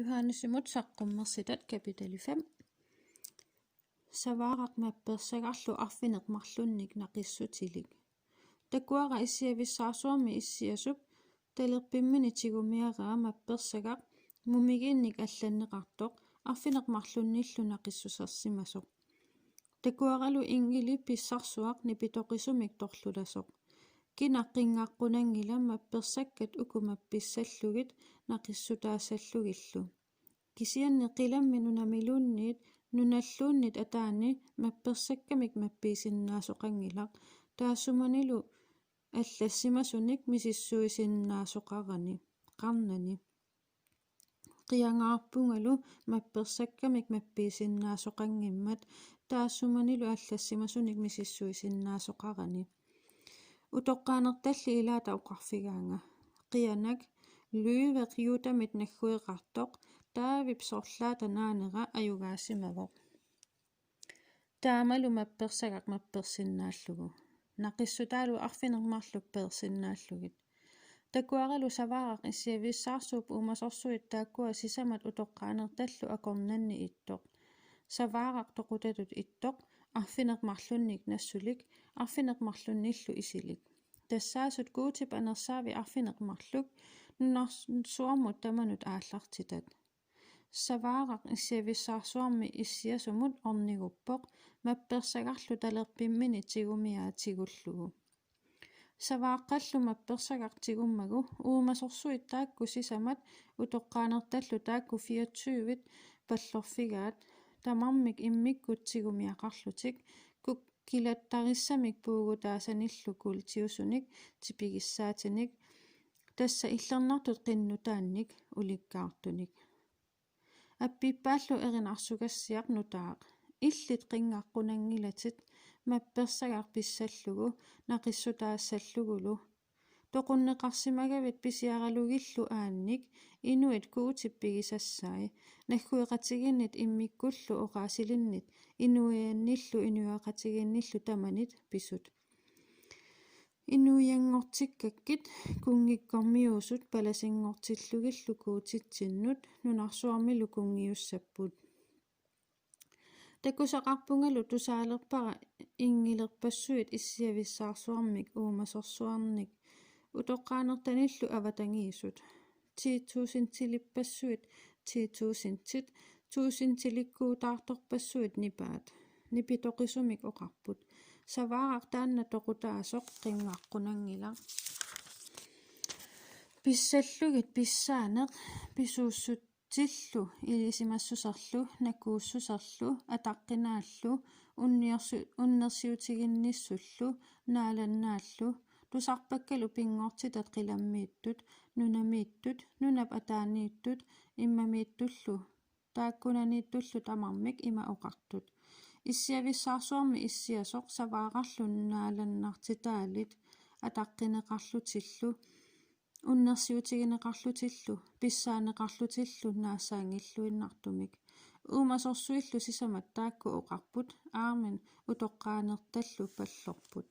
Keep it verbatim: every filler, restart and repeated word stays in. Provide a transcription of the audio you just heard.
Johannesimut saqqummersitat, kapitali fem. Savaaraq mappersagarlu arfineq-marlunnik naqissutilik. Takuara issiavissaarsuarmi issiasup talerpimmini tigumiaraa mappersagaq mumiginnik allanneqartoq arfineq-marlunnillu naqissusersimasoq. Takuaralu inngili pissarsuaq nipitoqisumik torlulasoq. Kina qinngaqqunanngila mappersakkat uku mappissallugit naqissutaassallugillu. Kisianni qilammi nunamiluunniit nunalluunniit ataani mappersakkamik mappiisinnaasoqanngilaq, taassumanilu allassimasunik misissuisinnaasoqarani, qarnani. Qiangaarpungalu mappersakkamik mappiisinnaasoqanngimmat, taassumanilu allassimasunik misissuisinnaasoqarani. Utoqqaanertalli ilaata oqarfigaanga: Qianak, løveq Juutamit naggueqartoq, Daavip sorlaata naanera, ajugaasimavoq. Taamalu mappersagaq mappersinnaallugu. Naqissutaalu arfineq-marluk peersinnaallugit. Takuaralu Savaaraq issiavissaarsuup uumasorsuit taakkua sisamat utoqqaanertallu akornanni ittoq. Savaaraq toqutatut ittoq, arfineq-marlunnik nassulik, arfineq-marlunnillu isilik. Tassaasut Guutip anersaavi arfineq-marluk nunarsuarmut tamanut aallartitat. Savaaraq issiavissaarsuarmi issiasumut orniguppoq, mappersagarlu talerpimmini tigumiaa tigullugu. Savaaqqallu mappersagaq tigummagu uumasorsuit taakku sisamat utoqqaanertallu taakku fireogtyvit pallorfigaat, tamarmik immikkut tigumiaqarlutik, kuk-, kilattarissamik puugutaasanillu kuultiusunik tipigissaatinik, tassa illernartut qinnutaannik ulikkaartunik. Appippaallu erinarsugassiaq nutaaq: Illit qinngaqqunanngilatit mappersagaq pissallugu naqissutaassallugulu. Toqunneqarsimagavit pisiaralugillu aannik inuit Guutip pigisassai, naggueqatigiinnit immikkullu oqaasilinnit inuiannillu inuiaqatigiinnillu tamanit pisut. Inuianngortikkakkit kunngikkormiuusut palasinngortillugillu Guutitsinnut nunarsuarmilu kunngiussapput. Takusaqarpungalu tusaalerpara inngilerpassuit issiavissaarsuarmik uumasorsuarnik utoqqaanertanillu avatangiisut. Ti tusindilippassuit ti tusindit, tusindilikkuutaartorpassuit nipaat. Nipitoqisumik oqarput: Savaaraq taanna toqutaasoq qinngaqqunanngilaq. Pissallugit pissaaneq pisuussutillu ilisimassuserlu nakuussuserlu ataqqinaallu unniorsu-, unnersiutiginnissullu naalannaallu tusarpakkalu pinngortitat qilammiittut, nunamiittut, nunap ataaniittut, immamiittullu taakkunaniittullu tamarmik ima oqartut: Issiavissaarsuarmi issiasoq Savaararlu naalannartitaalit ataqqineqarlutillu unnersiutigineqarlutillu pissaaneqarlutillu naassaanngilluinnartumik. Uumasorsuillu sisamat taakku oqarput: Amen, utoqqaanertallu pallorput.